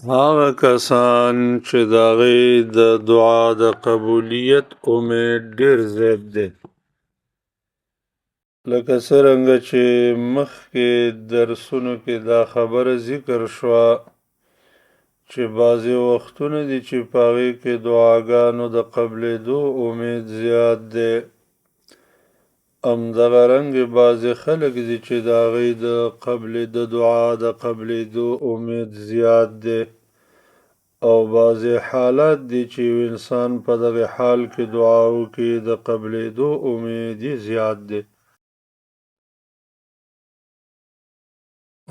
هغه کسان چې د هغې د دعا د قبولیت امید ډېر زیات دی. لکه څرنګه چې مخکې درسونو کې دا خبره ذکر شوه چې بعضې وختونه دي چې په هغې کې دعاګانو د قبلېدو امید زیات دی، همدغه رنګ بعضې خلک دي چې د هغوی د قبلې د دعا د قبلېدو امید زیات دی، او بعضې حالات دي چې یو انسان په دغه حال کې دعا وکړي د قبلېدو امید یې زیات دی.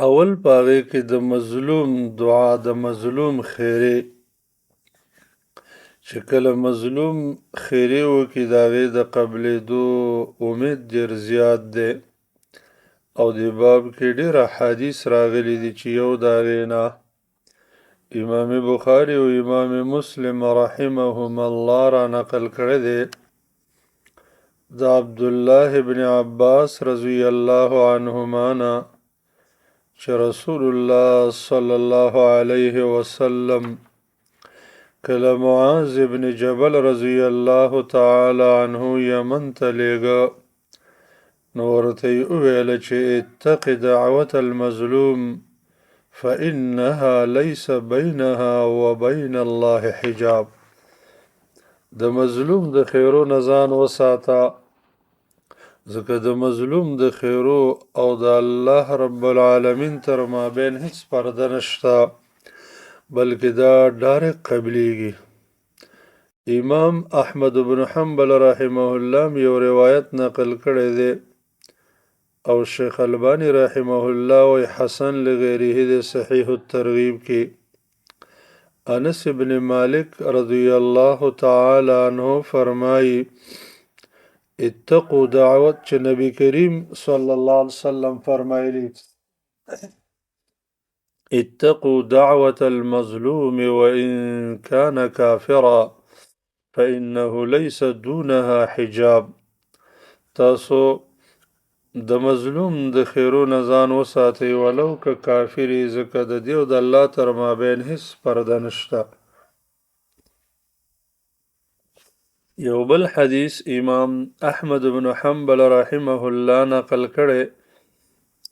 اول په هغې کې د مظلوم دعا، د مظلوم خیرې، چې کله مظلوم خیرې وکړي د هغې د قبلېدو امید ډېر زیات دی. او دې باب کې ډېر احادیث راغلي دي چې یو د هغې نه امام بخاري او امام مسلم رحمهما الله را نقل کړی دی د عبدالله ابن عباس رضی الله عنهما نه چې رسول الله صلی الله علیه وسلم کله معاذ ابن جبل رضی الله تعالی عنه یمن ته لېږه نو ورته یې وویل چې اتق دعوة المظلوم فإنها ليس بينها وبين الله حجاب. د مظلوم د خیرو نه ځان وساته، ځکه د مظلوم د خیرو او د الله رب العالمین تر مابین هیڅ پرده نشته، بلکې دا ډایرکټ قبلیږي. امام احمد بن حنبل رحمه الله یو روایت نقل کړی دی او شیخ البانی رحمه الله وی حسن لغیره دی صحیح الترغیب کې. انس بن مالک رضی الله تعالی عنہ فرمایي اتقوا دعوت، چې نبی کریم صلی الله علیه وسلم فرمایلی اتقوا دعوة المظلوم وإن كان كافرا فإنه ليس دونها حجاب. تاسو د مظلوم د خیرو نه ځان وساتئ ولو که کافر یې، ځکه د دې او د الله تر مابین هیڅ پرده نشته. یو بل حدیث امام احمد بن حنبل رحمه الله نقل کړی،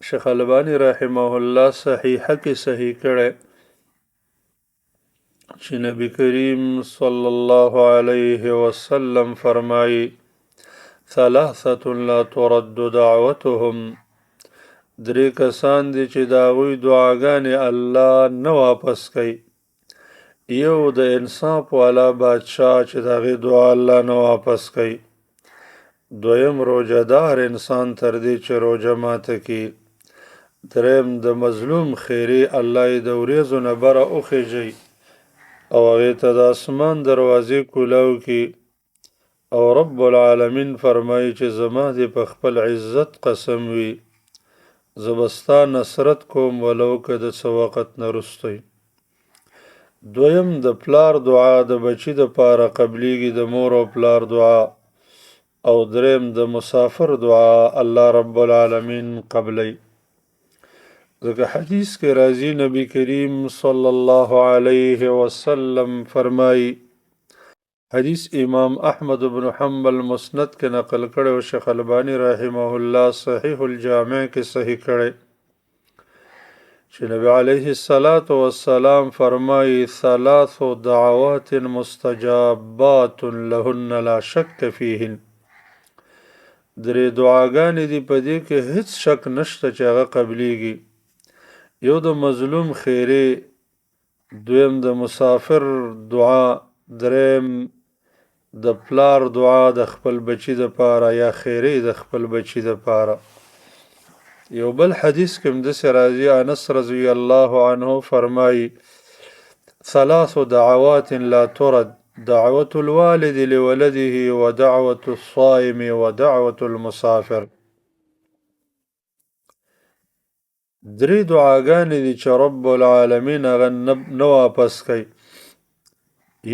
شیخ البانی رحمه الله صحیحه کې صحیح کړی چې نبی کریم صلی الله علیه وسلم فرمایي ثلاثة لا ترد دعوتهم، درې کسان دي چې د هغوی دعاګانې الله نه واپس کوي. یو د انصاف والا بادشاه چې د هغې دعا الله نه واپس کوي، دویم روژهدار انسان تر دې چې روژه ماته کړي، دریم د مظلوم خیرې الله یې د وریځو نه بره وخیژوي او هغې ته د اسمان دروازې کولاو کړي، او رب العالمین فرمایي چې زما دې په خپل عزت قسم وي، زه به ستا نصرت کوم ولو که د څه وخت نه وروسته وي. دویم د پلار دعا د بچي دپاره قبلیږي، د مور او پلار دعا، او دریم د مسافر دعا الله رب العالمین قبلوي. ځکه حدیث کې راځي نبی کریم صلی الله علیه وسلم فرمایي، حدیث امام احمد بن حنبل مسند کې نقل کړی او شیخ البانی رحمه الله صحیح الجامع کې صحیح کړی چې نبی علیه الصلاة والسلام فرمایي ثلاث دعوات مستجابات لهن لا شک فیهن. درې دعاګانې دي په دې کې هیڅ شک نشته چې هغه قبلیږي. یو د مظلوم خیرې، دویم د مسافر دعا، دریم د پلار دعا د خپل بچي دپاره یا خیرې د خپل بچي دپاره. یو بل حدیث کې هم داسې راځي، انس رضی الله عنه فرمایي ثلاث دعوات لا ترد، دعوة الوالد لولده ودعوة الصائم ودعوة المسافر. درې دعاګانې دي چې رب العالمین هغه نه واپس کوي.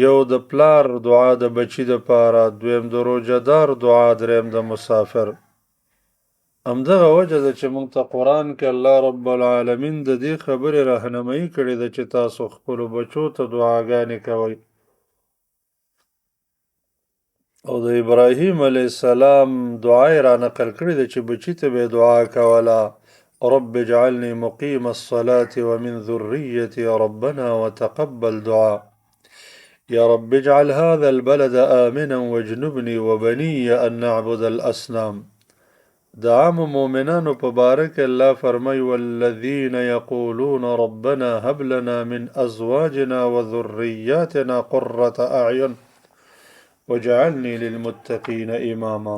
یو د پلار دعا د بچي دپاره، دویم د روژهدار دعا، دریم د مسافر. همدغه وجه ده چې موږ ته قرآن کې الله رب العالمین د دې خبرې رهنمایي کړې ده چې تاسو خپلو بچو ته دعاګانې کوئ. او د ابراهیم علیه السلام دعا یې را نقل کړې ده چې بچي ته به یې دعا کوله، رب اجعلني مقیم الصلاة ومن ذریتي ربنا وتقبل دعا، یا رب اجعل هذا البلد آمنا واجنبني وبني ان نعبد الاصنام. د عامو مؤمنانو په باره کې الله فرمایي، والذین یقولون ربنا هب لنا من ازواجنا وذریاتنا قرة اعین واجعلني للمتقین اماما.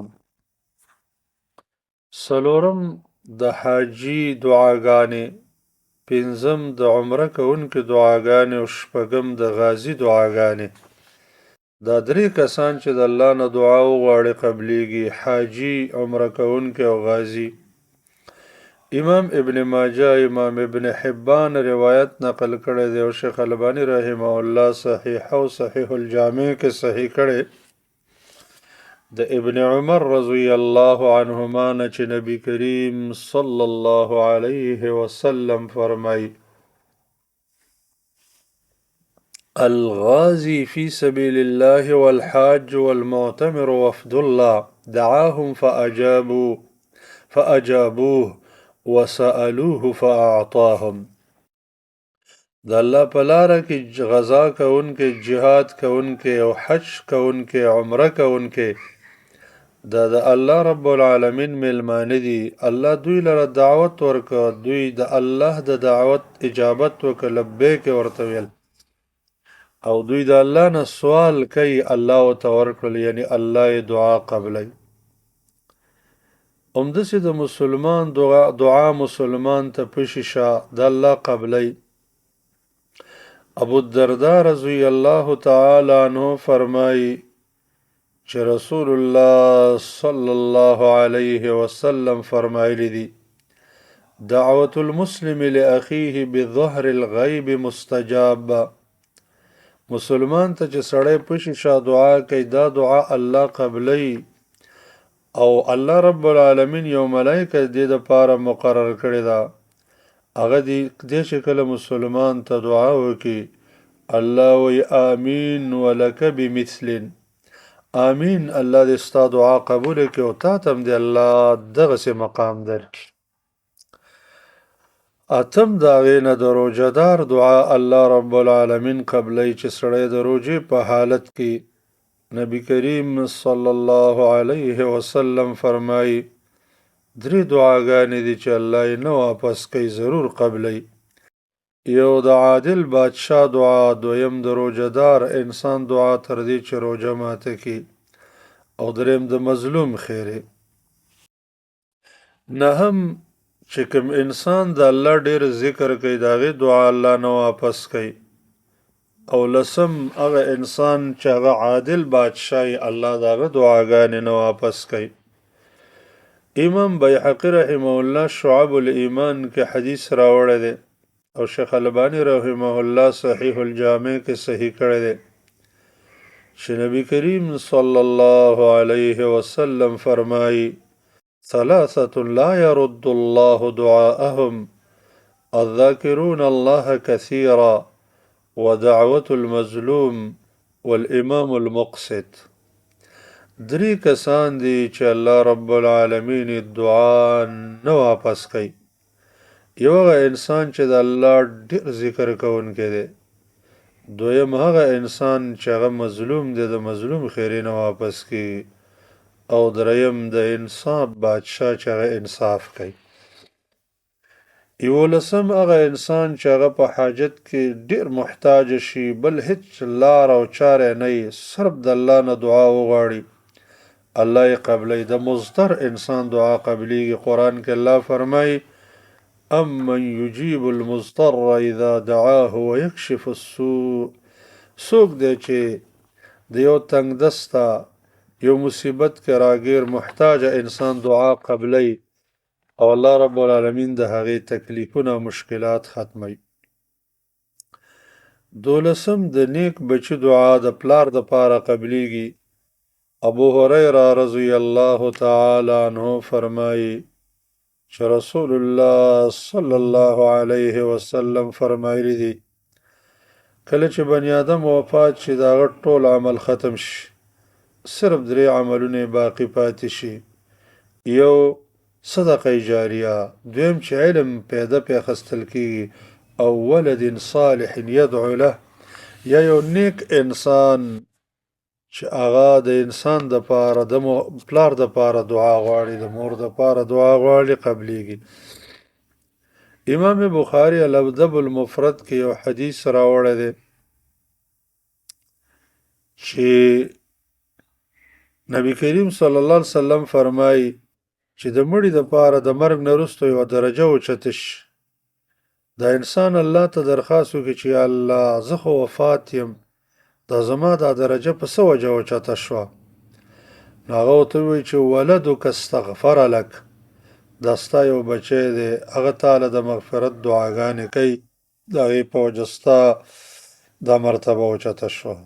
څلورم د حاجي دعاګانې، پنځم د عمره کوونکي دعاګانې، او شپږم د غازي دعاګانې. دا درې کسان چې د الله نه دعا وغواړي قبلیږي، حاجي، عمره کوونکی او غازي. امام ابن ماجه، امام ابن حبان روایت نقل کړی دی، او شیخ الباني رحمه الله صحیح او صحیح الجامع کې صحیح کړی د ابن عمر رضی الله عنهما نه چې نبی کریم صلی الله علیه وسلم فرمایي، الغازي في سبيل الله والحاج والمعتمر وفد الله، دعاهم فأجابوه وسألوه فأعطاهم. د الله په لاره کې غزا کوونکی، جهاد کوونکی او حج کوونکی، عمره کوونکی، دا د الله رب العالمین میلمانه دي. الله دوی لره دعوت ورکړ، دوی د الله د دعوت اجابت وکړ، لبیک یې ورته ویل، او دوی د الله نه سوال کوي، الله ورته ورکړل، یعنی الله یې دعا قبلوي. همداسې د مسلمان دعا مسلمان ته په شیشه د الله قبلوي. ابو الدرداء رضی الله تعالی عنہ فرمایي چې رسول الله صلی الله علیه وسلم فرمایلی دي، دعوت المسلم لأخیه بظهر الغیب مستجاب. مسلمان ته چې سړی په شیشه دعا کوي، دا دعا الله قبلوي، او الله رب العالمین یو ملائکه دې دپاره مقرر کړې ده، هغه دې چې کله مسلمان ته دعا وکړي، الله وایي آمین ولک بمثل، آمین، الله دې ستا دعا قبوله کړي او تا ته هم دې الله دغسې مقام درکړي. اتم د هغې نه د روژهدار دعا الله رب العالمین قبلوي چې سړی د روژې په حالت کې نبی کریم صلی الله علیه وسلم فرمایي، درې دعاګانې دي چې الله یې نه واپس کوي، ضرور قبلوي. یو د عادل بادشاه دعا، دویم د روژهدار انسان دعا تر دې چې روژه ماته کړي، او دریم د مظلوم خیرې. نهم چې کوم انسان د الله ډېر ذکر کوي، د هغې دعا الله نه واپس کوي. او لسم هغه انسان چې هغه عادل بادشاه وي، الله د هغه دعاګانې نه واپس کوي. امام بیهقي رحمه الله شعب الایمان کې حدیث راوړی دی، او شیخ الباني رحمه الله صحیح الجامع کې صحیح کړی دی چې نبی کریم صلی الله علیه وسلم فرمایي، ثلاثة لا يرد الله دعاءهم، الذاكرون الله كثيرا، ودعوة المظلوم، والإمام المقسط. درې کسان دي چې الله رب العالمین دعا نه واپس کوي. یو هغه انسان چې د الله ډېر ذکر کوونکی دی، دویم هغه انسان چې هغه مظلوم دی، د مظلوم خیرې نه واپس کیږي، او دریم د انصاف بادشاه چې هغه انصاف کوي. یولسم هغه انسان چې هغه په حاجت کې ډېر محتاج شي، بل هیڅ لار او چاره نه وي، صرف د الله نه دعا وغواړي، الله یې قبلوي. د مضطر انسان دعا قبلیږي. قرآن کې الله فرمایي، امن یجیب المضطر اذا دعاه ویکشف السوء. څوک دی چې د یو تنګ دسته، یو مصیبت کې راګیر محتاج انسان دعا قبلوي، او الله رب العالمین د هغې تکلیفونه او مشکلات ختموي. دولسم د نیک بچي دعا د پلار د پاره قبلیږي. ابو هریره رضی الله تعالی عنہ فرمایي چې رسول الله صلی الله علیه وسلم فرمایلی دي، کله چې بنی آدم وفات شي، د هغه ټول عمل ختم شي، صرف درې عملونه باقی پاتې شي. یو صدقه جاریه، دویم چې علم پیدا پې اخیستل کېږي، او ولد صالح یدعو له، یا یو نیک انسان چې هغه د انسان د پاره، د پلار د پاره دعا غواړي، د مور د پاره دعا غواړي، قبليږي. امام بخاری الادب المفرد کې یو حدیث راوړی دی چې نبی کریم صلی الله علیه وسلم فرمایي چې د مړي د پاره د مرګ نه وروسته یوه درجه اوچته شي. دا انسان الله ته درخواست وکړي چې یا الله، زه خو وفات یم، دا زما دا درجه په څه وجه اوچته شوه؟ نو هغه ورته ووایي چې ولدک استغفر لک، دا ستا یو بچی دی، هغه تاله د مغفرت دعاګانې کوي، د هغې په وجه ستا دا مرتبه اوچته شوه.